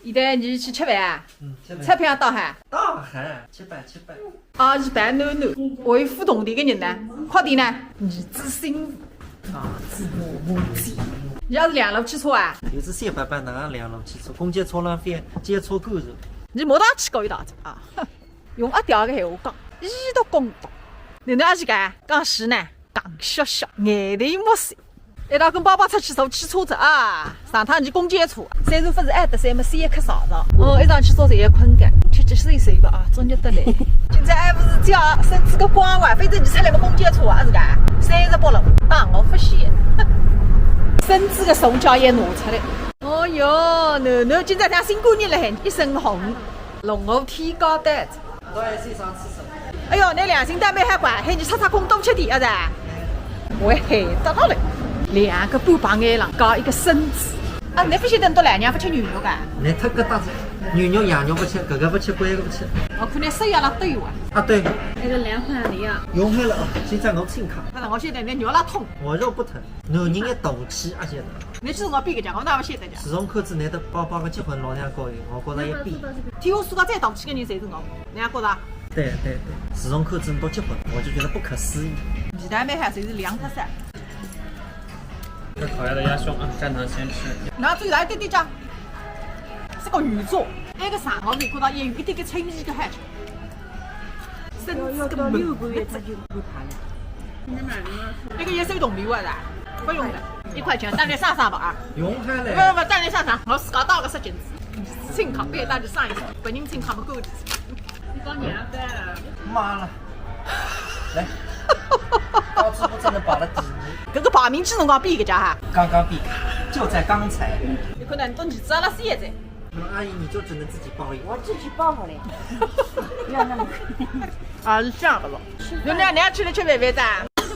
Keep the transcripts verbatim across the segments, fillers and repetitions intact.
现在侬去吃饭啊？嗯，吃饭。钞票到海？到海，七百，七百。啊，是白囡囡，为富同的个人呢，快点呢，儿子心啊，子我母鸡。侬要是两路汽车啊？有只小白板，哪能两路汽车？公交车浪费，接车够着。侬没大去过一道子啊？用阿爹个闲话讲，一道公道。囡囡阿是讲，讲是呢？ 讲笑笑，眼泪没水。一道跟爸爸出去坐汽车子啊，上趟去公交车，虽然勿是爱得三么，三一刻上上，哦，一上去坐侪要困觉，吃吃睡睡吧啊，作孽得来。今朝还勿是叫孙子个光环，反正侬出来么公交车啊，是个，三十八路，当我勿晓得。孙子个手脚也拿出来。哦哟，囡囡今朝像新官人了，一身红。 龙虎天高担子。到一些上厕所。哎哟，侬良心倒蛮好怪，喊侬擦擦空多吃点啊噻。我害得到了，两个半白眼狼搞一个孙子。啊，侬勿晓得侬老娘勿吃牛肉啊？侬太搿搭子，牛肉、羊肉勿吃，搿个勿吃，关个勿吃。我看侬手要了都有啊。啊，对。那个莲花的呀。用好了啊，现在我请客。反正我现在连肉拉痛。我肉不疼，男人的大气啊，现在。侬就是我比个讲，我哪勿晓得讲？自从看仔侬搭爸爸个结婚老两个月，我觉着一变。天下世界最大气个人侪是我，侬也觉着？对对对，自从看仔侬结婚，我就觉得不可思议。味道蛮好，侪是凉脱噻。这烤鸭的鸭胸啊，蘸糖先吃。拿最来滴滴酱，是个鱼做，那个啥，我没看到也有一点点脆味个海。 孙子个门。那个也是一种米味啦，不用的，一块钱，带侬上上吧啊。用开嘞。不不不，带侬上上，我自家倒个十斤子，请客，别带侬上一上，本人请客么够的。你帮你啊，对。妈了，来，到直播间能排了第一。搿个排名几辰光比一个家哈？刚刚比，就在刚才。有可能都儿子阿拉四爷在。 那么阿姨，你就只能自己包一个。我自己包好了，不要那么。啊，是这样的咯。侬两娘吃了吃饭饭噻？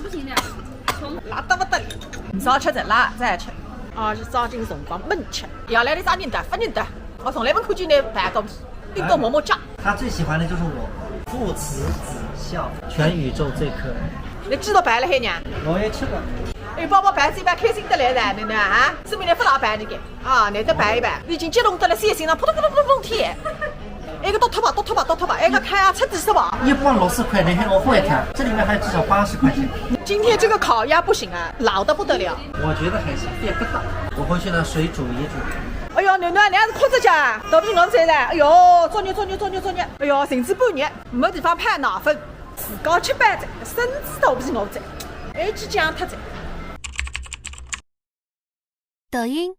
不行的，穷。辣得不得了，侬早吃点辣，再吃。啊，是抓紧辰光猛吃。要来的啥人的，勿认得。我从来没看见侬排过，顶多摸摸脚。他最喜欢的就是我，父慈子孝，全宇宙最可爱。侬知道排了海呢？我也吃过。哎，宝宝排是一般开心得来的，囡囡啊，说明侬勿老排这个。 啊，难得排一排，已经激动得了，心脏扑通扑通扑通扑通跳。埃个倒脱吧，倒脱吧，倒脱吧，埃个开啊，彻底是吧？一般六十块，侬还要换一趟，这里面还有至少八十块钱。今天这个烤鸭不行啊，老得不得了。我觉得还行，变个大。我回去呢，水煮一煮。哎哟，囡囡，侬还是哭着讲，倒勿是我们谁的？哎哟，作孽作孽作孽作孽！哎哟，甚至半日没地方拍奶粉，自家吃饱仔，孙子倒勿是我仔，还去讲脱仔。抖音。